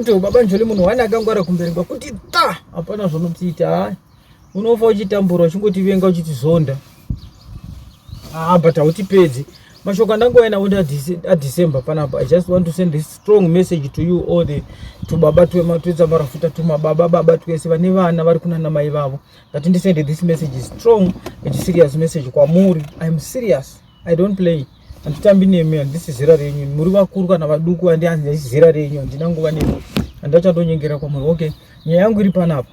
Gentle baba Njoli munhu wani akangwara kumberi kwakuti ta hapana zvonotiita hayi. Unofa uchitambura uchingotivenga uchitizonda. Ah, but hautipedzi. Mashoko andangouya nawo aDecember panapa. I just want to send this strong message to you all the tubaba twetsambarafuta tumababa baba twese vane vana vari kunana mai vavo. That ndisende this message is strong and serious message kwamuri. I'm serious. I don't play. Handitambi nemi, handisi zera renyu. Muri vakuru kana vaduku, handisi zera renyu, handina nguva nemi. Handachandonyengera kwamuri. Okay, nyaya yangu iri panapa.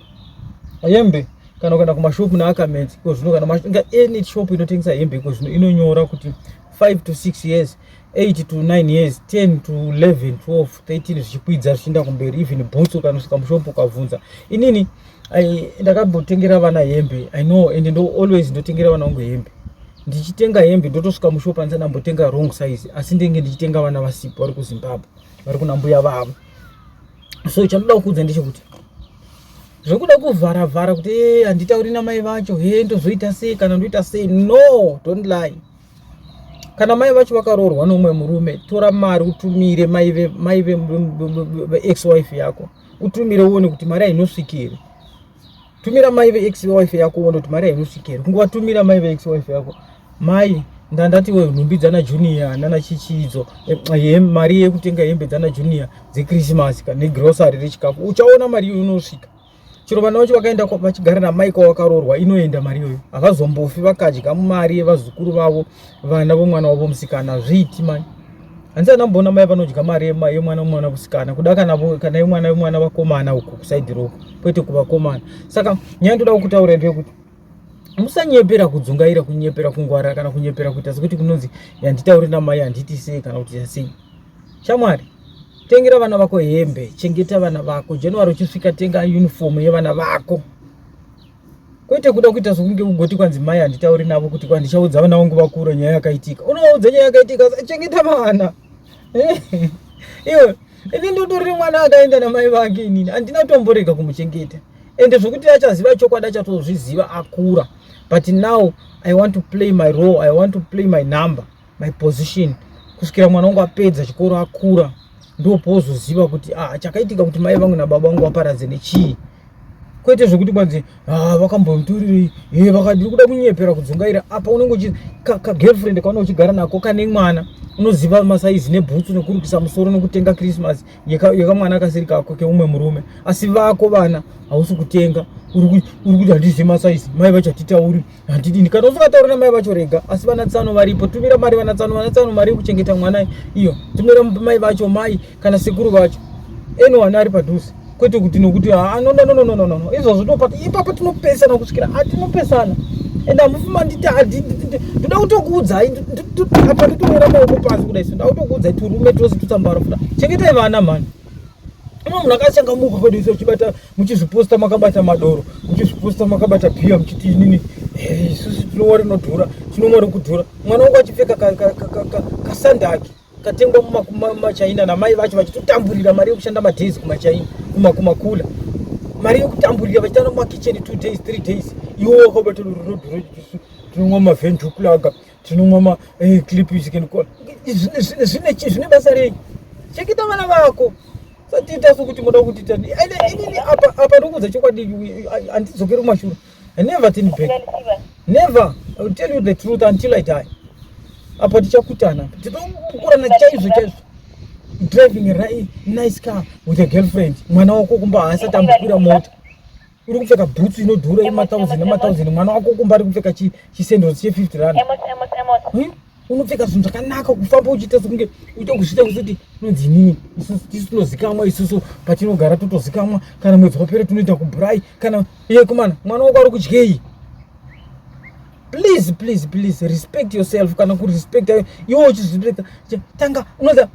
Hembe kana ukaenda kumashopu naakamenzi iko zvino kana any shop inotengesa hembe iko zvino inonyora kuti 5 to 6 years 8 to 9 years 10 to 11 12 13 zvichikwidza zvichienda kumberi. Even boots ukanosvika mushopu ukabvunza. Inini ndakambotengera vana hembe, I know, and ndo always ndotengera vana vangu hembe. Ndichitenga hembe ndotosvika mushopu andisati ndambotenga wrong size, asi ndenge ndichitenga vana vasipo, vari kuZimbabwe, vari kuna mbuya vavo. So chandoda kukuudza ndechekuti zvekuda kuvhara vhara kuti handitauri namai vacho, he ndozoita sei kana ndoita sei, no, don't lie. Kana mai vacho vakaroorwa nomumwe murume, tora mari utumire mai veex wife yako, utumire uone kuti mari hainosvikiri. Tumira mai veex wife yako uone kuti mari hainosvikiri. Kungovatumira mai veex wife yako, mai ndandati we nhumbi dzana Junior nana chichidzo, mari yekutenga hembe dzana Junior dzeChristmas negrocery rechikafu, uchaona mari iyoyo inosvika. Chero vana vacho vakaenda vachigara namai kwavakaroorwa, inoenda mari iyoyo. Havazombofi vakadya mari yevazukuru vavo, vana vomwana wavo musikana. Zviiti mani, handisi andamboona mai vanodya mari yemwana wemwana musikana kuda kana yemwana wemwana vakomana uku kuside roko, kwete kuvakomana. Saka nyaya ndoda kukutaura ndeyekuti musanyepera kudzungaira, kunyepera kungwara kana kunyepera kuita sekuti kunonzi handitauri namai, handiti sei kana kuti sei. Shamwari, tengera vana vako hembe, chengeta vana vako. January uchisvika, tenga uniform yevana vako, kwete kuda kuita sokunge ugoti kwanzi mai handitauri navo, kuti kwandichaudza vana vangu vakura nyaya yakaitika. Unovaudza nyaya yakaitika? Chengeta vana iwe. Ini ndotoriri mwana akaenda namai vake, inini handina tomborega kumuchengeta. Ende zvokuti achaziva chokwadi achatozviziva akura, but now I want to play my role, I want to play my number, my position, kusvikira mwana wangu apedza chikoro, akura, ndopozoziva kuti ah, chakaitika kuti mai vangu nababa vangu vaparadze nechii, kwete zvokuti kwanzi ah, vakambomutorirei e vakadiri kuda kunyepera kudzungaira. Apa unenge kagirlfriend kaunenge uchigara nako kane mwana, unoziva masaizi nebhutsu nekurukisa musoro nekutenga Christmas yekamwana kasiri kako, keumwe murume, asi vako vana hausi kutenga. Uri kuti handizivi masaizi, mai vacho hatitauri, handidini. Kana usingatauri namai vacho, rega, asi vana tsano varipo. Tumira mari vana tsano, vana tsano mari yekuchengeta mwana iyo. Tumira mai vacho, mai kana sekuru vacho, anyone ari padhuze, kwete kuti nokuti no, no, no, no, no, no. Izvozvo topata ipapo, tinopesana kusvikira atinopesana. Ende hamufuma nditi ndoda kutokuudzai apa, ndotorora maoko pasi kudai so, nda kutokuudzai turume twose tutsambarafuta, chengetai vana mhani. Umwe munhu akachangamuka kwedu iso uchibata, muchizviposta makabata madoro, muchizviposta makabata bhiya, muchiti inini isusu tinomwa rinodhura, tinomwa rokudhura. Mwana wangu achipfeka kasandaki katengwa mumaChina namai vacho vachitotamburira mari yekushanda madays kumaChina, kumakula, mari yekutamburira vachitanda mumakicheni 2 days, 3 days. Iwo wakabata doro rinodhura, tinomwa maventuklaga, tinomwa maclipis. Zvine basa rei? Chengeta vana vako. Satiita sokuti moda kutiita inini apa. Ndokuudza chokwadi, handidzokeri kumashure. I never turn back, never. I will tell you the truth until I die. Apa tichakutana, tinokurana chaizvo chaizvo. Driving a nice car with a girlfriend, mwana wako kumba haasati ambokwira mota. Uri kupfeka bhutsu inodhura yemathousand nemathousand, mwana wako kumba ari kupfeka chisandals che50 rand. Unopfeka zvinhu zvakanaka, kufamba uchiita sekunge uita kuzviita kusoti unonzi inini isusu tisu tinozikamwa. Isusu patinogara totozikamwa. Kana mwedzi wapera tinoita kubraai kana iye kumana. Mwana wako ari kudyei? Please, please, please respect yourself. Kana kurespecta iwe uchizvirespecta, tanga unoza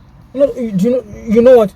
you know what.